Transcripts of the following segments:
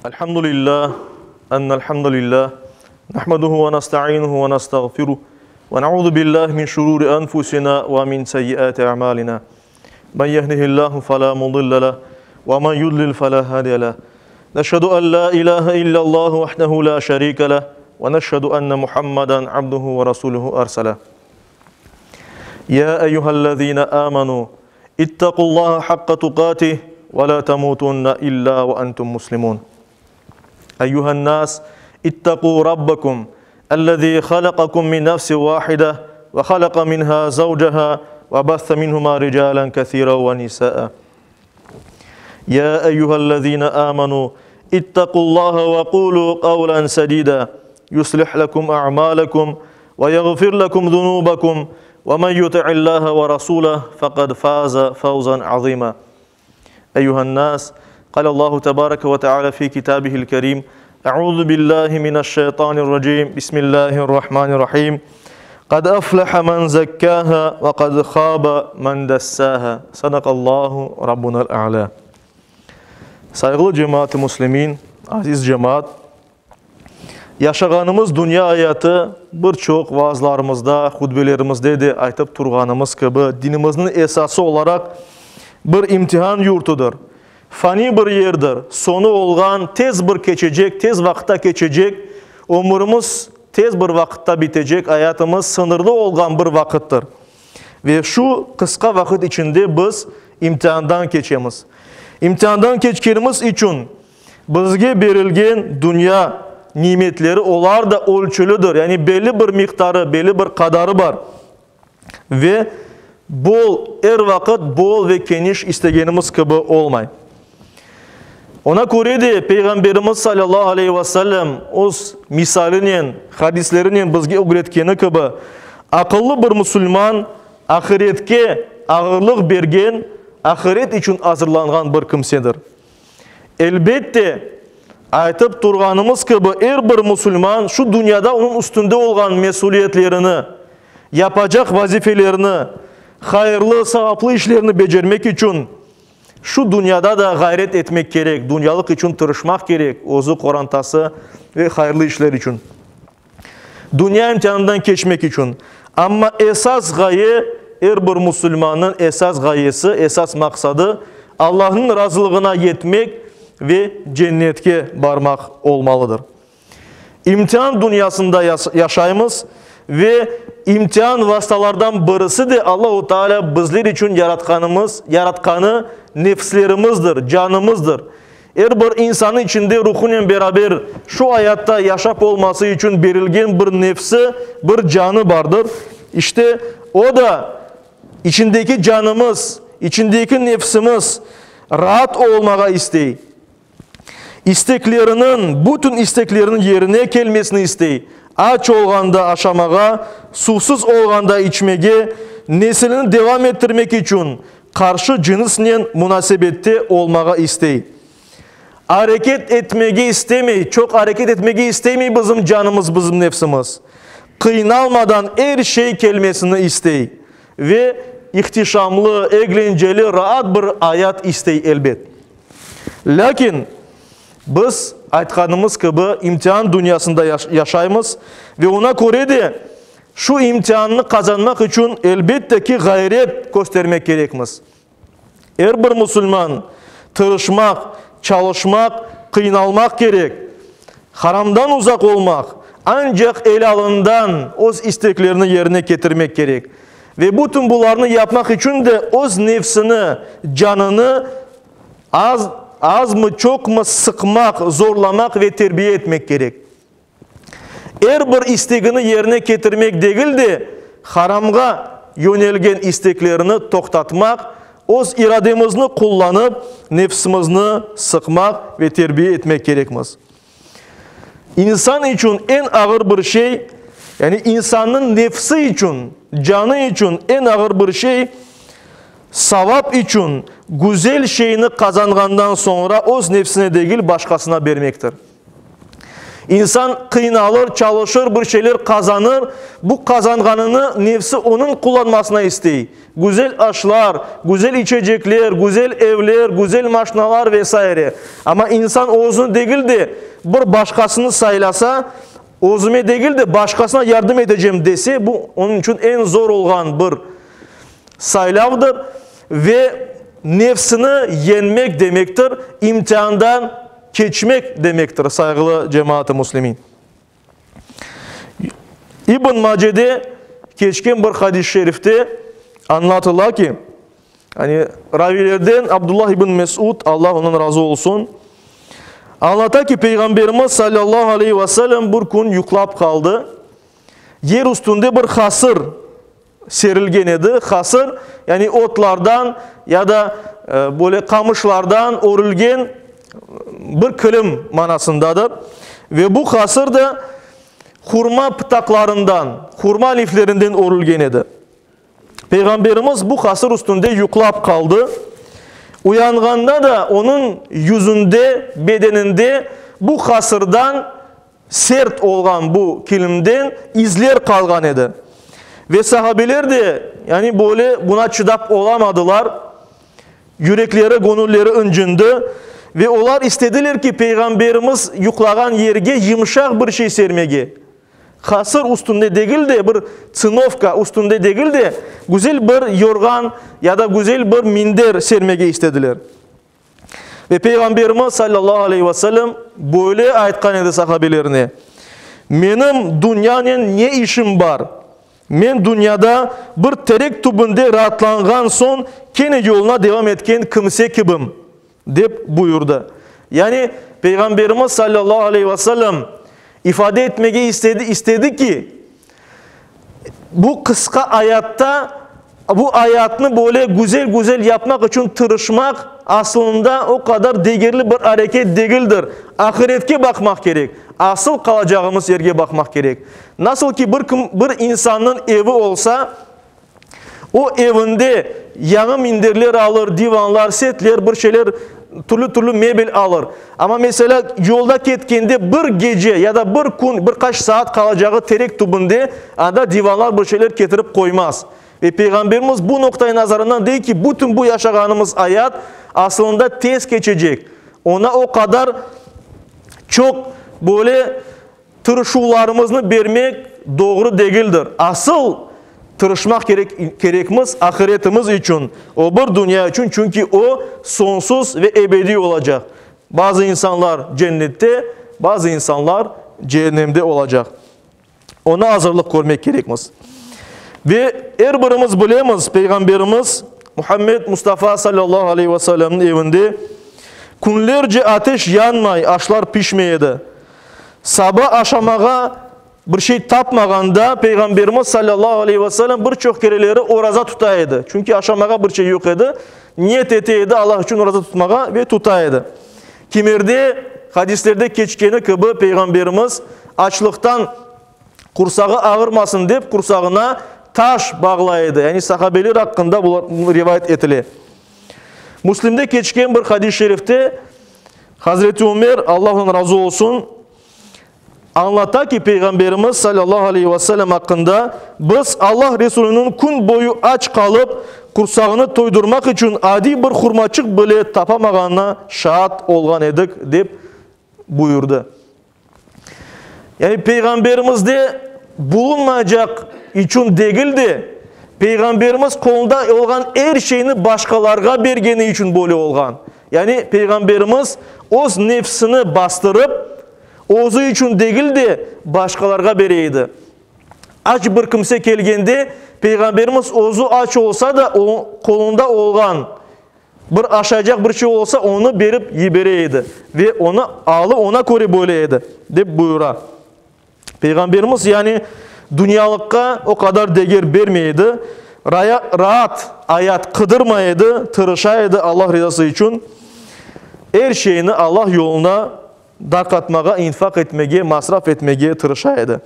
Elhamdülillah, ennelhamdülillah, nahmeduhu ve nestainuhu ve nestağfiruh ve na'udhu billahi min şururi enfusina ve min seyyiati a'malina. Men yehdihillahu fela mudille leh ve men yudlil fela hadiye leh. Neşhedü en la ilahe illallah vahdehu la şerike leh ve neşhedü enne Muhammeden abduhu ve rasuluhu erseleh. Ya eyyühellezine amenu ittaqullaha hakka tukatih ve la temutunne illa ve entum muslimun. Eyyühen nas ittaqu rabbakum ellezî halakakum min nefsin vahide ve halaka minha zavcaha ve besse minhuma ricalen kesiren ve nisaa. Ya eyyühellezîne âmenû ittaqullâhe ve kûlû kavlen sedîdâ yuslih lekum a'mâlekum ve yağfir lekum zunûbekum ve men yuti'illâhe ve rasûleh fekad fâze fevzen azîmâ. Eyyühen nâs, kâlellâhu tebâreke ve teâlâ fî kitâbihil kerîm, Eûzü billâhi mineşşeytanirracîm, Bismillâhirrahmanirrahîm. Kad aflaha men zekkâhâ ve kad khâbe men dessâhâ. Sadakallahu Rabbunel a'lâ. Sayğılı cemaat-i muslimin, aziz cemaat, yaşağanımız dünya ayatı bir çoq vaazlarımızda, hutbelerimizde de aytıp turğanımız kibi, dinimizniñ esası olaraq bir imtihan yurtudır. Fani bir yerdir, soñu olğan, tez bir keçecek, tez vaqıtta keçecek, ömürimiz tez bir vaqıtta bitecek, ayatımız sıñırlı olğan bir vaqıttır. Ve şu qısqa vaqıt içinde biz imtiandan keçemiz. İmtiandan keçkenimiz içün bizge berilgen dünya nimetleri, olar da ölçülidir, yani belli bir miqdarı, belli bir qadarı bar. Ve bol, er vaqıt bol ve keniş istegenimiz kibi olmay. Ona köre de Peyğamberimiz salâllahu aleyhi ve sellem öz misalinen, hadislerinen bizge ögretkeni kibi, aqıllı bir musulman ahiretke ağırlıq bergen, ahiret içün azırlanğan bir kimsedir. Elbette, aytıp turğanımız kibi, er bir musulman şu dünyada onıñ üstünde olğan mesüliyetlerini, yapacaq vazifelerini, hayırlı, savaplı işlerni becermek içün şu dünyada da ğayret etmek kerek, dünyalıq içün tırışmaq kerek, özü, qorantası ve hayırlı işler içün. Dünya imtianından keçmek içün. Amma esas ğaye, er bir musulmannıñ esas ğayesi, esas maqsadı, Allahnıñ razılığına yetmek ve cennetke barmaq olmalıdır. İmtian dünyasında yaşaymız ve imtian vastalardan birisi de Allahu Teala bizler içün yaratqanımız, yaratqanı nefslerimizdir, canımızdır. Er bir insannıñ içinde ruhunen beraber şu ayatta yaşap olması içün berilgen bir nefsi, bir canı bardır. İşte, o da içindeki canımız, içindeki nefsimiz raat olmağa istey. İstekleriniñ, bütün istekleriniñ yerine kelmesini istey. Aç olğanda aşamağa, suvsuz olğanda içmege, nesilini devam ettirmek içün qarşı cınısnen munasebette olmağa istey. Areket etmege istemey, çoq areket etmege istemey bizim canımız, bizim nefsimiz. Qıynalmadan er şey kelmesini istey ve ihtişamlı, eglenceli, raat bir ayat istey, elbet. Lâkin biz, aytqanımız kibi, imtian dünyasında yaşaymız ve oña köre de şu imtiannı qazanmaq içün, elbette ki, ğayret köstermek kerekmiz. Er bir musulman tırışmaq, çalışmaq, qıynalmaq kerek. Haramdan uzaq olmaq, ancaq elalından öz isteklerini yerine ketirmek kerek. Ve bütün bularnı yapmaq içün de öz nefsini, canını az, azmı, çoqmı sıqmaq, zorlamaq ve terbiye etmek kerek. Er bir istegini yerine ketirmek degil de, haramğa yönelgen isteklerini toqtatmaq, öz irademizni qullanıp, nefsimizni sıqmaq ve terbiye etmek kerekmiz. İnsan içün eñ ağır bir şey, yani insannıñ nefsi içün, canı içün eñ ağır bir şey, savap içün güzel şeyni qazanğandan soñra öz nefsine degil, başqasına bermektir. İnsan qıynalır, çalışır, bir şeyler qazanır, bu qazanğanını nefsi onıñ qullanmasına istey. Güzel aşlar, güzel içecekler, güzel evler, güzel maşnalar ve saire. Amma insan özüni degil de, bir başqasını saylasa, özüme degil de, başqasına yardım etecem dese, bu onıñ içün eñ zor olğan bir saylavdır ve nefsini yeñmek demektir, imtiandan keçmek demektir, sayğılı cemaat-ı müslimin. İbn Macede keçken bir hadis-i şerifte añlatıla ki, yani ravilerden Abdullah ibn Mesud, Allah ondan razı olsun, añlata ki, Peyğamberimiz sallallahu aleyhi ve sellem bir kün yuqlap qaldı. Yer üstünde bir hasır serilgen edi. Hasır, yani otlardan ya da böyle qamışlardan örülgen bir kilim manasındadır. Ve bu hasır da hurma pıtaqlarından, hurma liflerinden örülgen edi. Peyğamberimiz bu hasır üstünde yuqlap qaldı. Uyanğanda da onıñ yüzünde, bedeninde bu hasırdan Sert olğan bu kilimden izler qalğan edi. Ve sahabeler de, yani böyle buna çıdap olamadılar, yürekleri, göñülleri ıncındı ve olar istediler ki, Peyğamberimiz yuqlağan yerge yımşaq bir şey sermege, hasır üstünde degil de, bir tsinovka üstünde degil de, güzel bir yorğan ya da güzel bir minder sermege istediler. Ve Peyğamberimiz sallallahu aleyhi ve sellem böyle aytqan edi sahabelerine, Menim dünyanen ne işim bar? Men dünyada bir terek tübünde raatlanğan soñ kene yoluna devam etken kimse kibim, dep buyurdı. Yani Peyğamberimiz sallallahu aleyhi ve sellem ifade etmege istedi, istedi ki, Bu qısqa ayatta bu ayatnı böyle güzel-güzel yapmaq içün tırışmaq aslında o qadar degerli bir areket degildir. Ahiretke baqmaq kerek, asıl qalacağımız yerge baqmaq kerek. Nasıl ki bir kim, bir insannıñ evi olsa, O evinde yañı minderler alır, divanlar, setler, bir şeyler, türlü-türlü mebel alır. Amma, meselâ, yolda ketkende bir gece ya da bir kün, bir qaç saat qalacağı terek tübünde anda divanlar, bir şeyler ketirip qoymaz. Ve Peyğamberimiz bu noqta-i nazarından dey ki, bütün bu yaşağanımız ayat asılında tez keçecek. Oña o qadar çoq böyle Tırışuvlarımıznı bermek doğru degildir. Asıl tırışmaq kerek, kerekmiz ahiretimiz içün, o bir dünya içün, çünki o soñsuz ve ebediy olacaq. Bazı insanlar cennette, bazı insanlar cehennemde olacaq. Oña azırlıq körmek kerekmiz. Ve er birimiz bilemiz, Peyğamberimiz Muhammed Mustafa sallallahu aleyhi ve sellemniñ evinde künlerce ateş yanmay, aşlar pişmey edi. Saba aşamağa bir şey tapmağanda, Peyğamberimiz salâllahu aleyhi ve sellem bir çoq kereleri oraza tuta edi. Çünki aşamağa bir şey yoq edi. Niyet ete edi Allah içün oraza tutmağa ve tuta edi. Kimerde, hadislerde keçkeni kibi, Peyğamberimiz açlıqtan qursağı ağırmasın dep, qursağına taş bağlay edi. Yani sahabeler aqqında bular rivayet etile. Müslimde keçken bir hadis-i şerifte Hazreti Ömer, Allah ondan razı olsun, añlata ki, Peyğamberimiz salâllahu aleyhi ve sellem aqqında, Biz Allah Resuliniñ kün boyu aç qalıp, qursağını toydurmaq içün adiy bir hurmaçıq bile tapamağanına şaat olğan edik, dep buyurdı. Yani Peyğamberimizde bulunmaycaq içün degil de, Peyğamberimiz qolunda olğan er şeyni başqalarğa bergeni içün böyle olğan. Yani Peyğamberimiz öz nefsini bastırıp, özü içün degil de, başqalarğa bere edi. Aç bir kimse kelgende, Peyğamberimiz özü aç olsa da, qolunda olğan Bir aşaycaq bir şey olsa, onı berip yibere edi ve onı alı ona köre böyle edi, dep buyura. Peyğamberimiz, yani, dünyalıqqa o qadar deger bermey edi, raat ayat qıdırmay edi, tırışa edi Allah rizası içün, er şeyni Allah yoluna darqatmağa, infaq etmege, masraf etmege tırışa edi.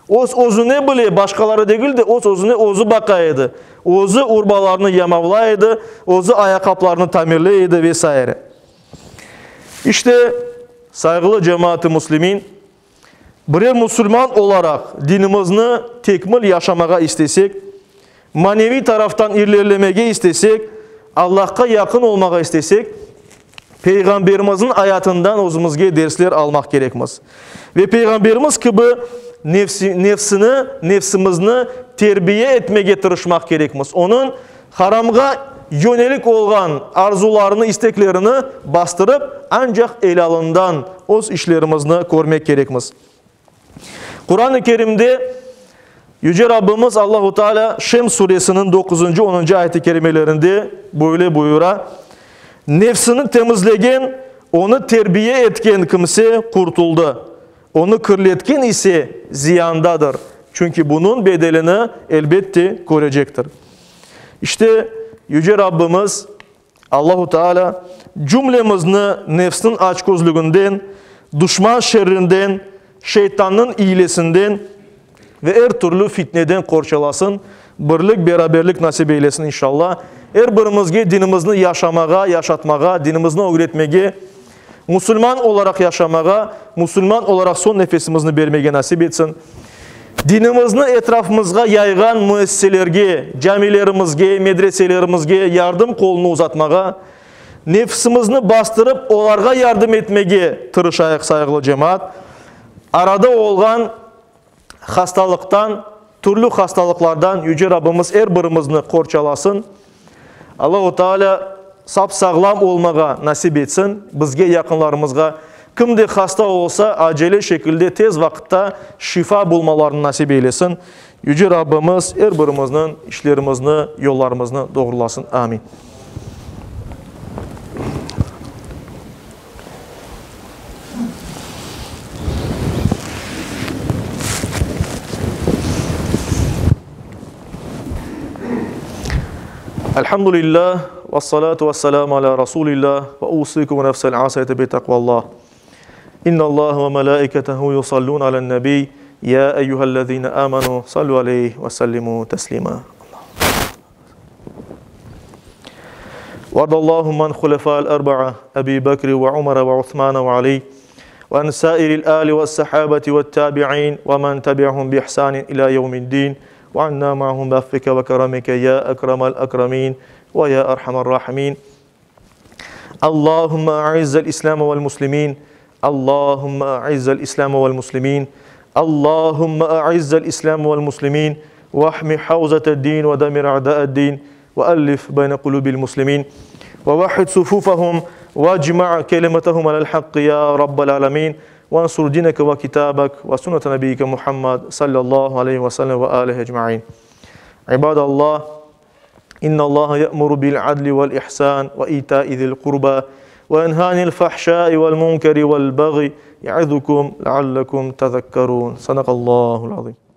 Öz-özüne bile, başqaları degil de, öz-özüne özü baqa edi. Özü urbalarını yamavlay edi, özü ayaqqaplarını tamirley edi ve saire. İşte, sayğılı cemaat-ı müslimin, Birer musulman olaraq dinimizni tekmil yaşamağa istesek, maneviy taraftan ilerlemege istesek, Allahqa yaqın olmağa istesek, Peyğamberimizniñ ayatından özümizge dersler almaq kerekmiz. Ve Peyğamberimiz kibi nefsini, nefsimizni terbiye etmege tırışmaq kerekmiz. Onıñ haramğa yönelik olğan arzularını, isteklerini bastırıp, ancaq elâlından öz işlerimizni körmek kerekmiz. Quran-ı Kerimde Yüce Rabbimiz Allahu Teala Şems suresiniñ doquzıncı, onuncı ayet-i kerimelerinde böyle buyura, Nefsini temizlegen, onı terbiye etken kimse qurtuldı, onı kirletken ise ziyandadır, çünki bunıñ bedelini, elbette, körecektir. İşte, Yüce Rabbimiz Allahu Teala cümlemizni nefsniñ açközlüginden, duşman şerrinden, şeytannıñ iylesinden ve er türlü fitneden qorçalasın, birlik, beraberlik nasip eylesin inşallah. Er birimizge dinimizni yaşamağa, yaşatmağa, dinimizni ögretmege, musulman olaraq yaşamağa, musulman olaraq soñ nefesimizni bermege nasip etsin. Dinimizni etrafımızğa yayğan müessiselerge, camilerimizge, medreselerimizge yardım qolunı uzatmağa, nefsimizni bastırıp olarğa yardım etmege tırışayıq, sayğılı cemaat. Arada olğan hastalıqtan, türlü hastalıqlardan Yüce Rabbimiz er birimizni qorçalasın. Allahu Teala sap-sağlam olmağa nasip etsin bizge, yaqınlarımızğa. Kim de hasta olsa, acele şekilde, tez vaqıtta şifa bulmalarını nasip eylesin. Yüce Rabbimiz er birimizniñ işlerimizni, yollarımıznı doğrulasın. Amin. Elhamdülillah, ve salatu ve selamu ala Rasulillah, ve usikum nefsel asayete bi takvallah. İnna Allah ve melaiketehu yusallun alen nebi, ya eyyühellezine amenu, sallu aleyhi ve sellimu teslima. وارض اللهم عن خلفاء الأربعة أبي بكر وعمر وعثمان وعلي وعن سائر الآل والصحابة والتابعين ومن تبعهم بإحسان إلى يوم الدين وعنا معهم بعفوك وكرمك يا أكرم الأكرمين ويا أرحم الراحمين اللهم أعز الإسلام والمسلمين اللهم أعز الإسلام والمسلمين اللهم أعز الإسلام والمسلمين واحمي حوزة الدين ودمر أعداء الدين وألف بين قلوب المسلمين ووحد صفوفهم واجمع كلمتهم على الحق يا رب العالمين وانصر دينك وكتابك وسنة نبيك محمد صلى الله عليه وسلم وآله أجمعين عباد الله إن الله يأمر بالعدل والإحسان وإيتاء ذي القربى وينهى عن الفحشاء والمنكر والبغي يعظكم لعلكم تذكرون صدق الله العظيم.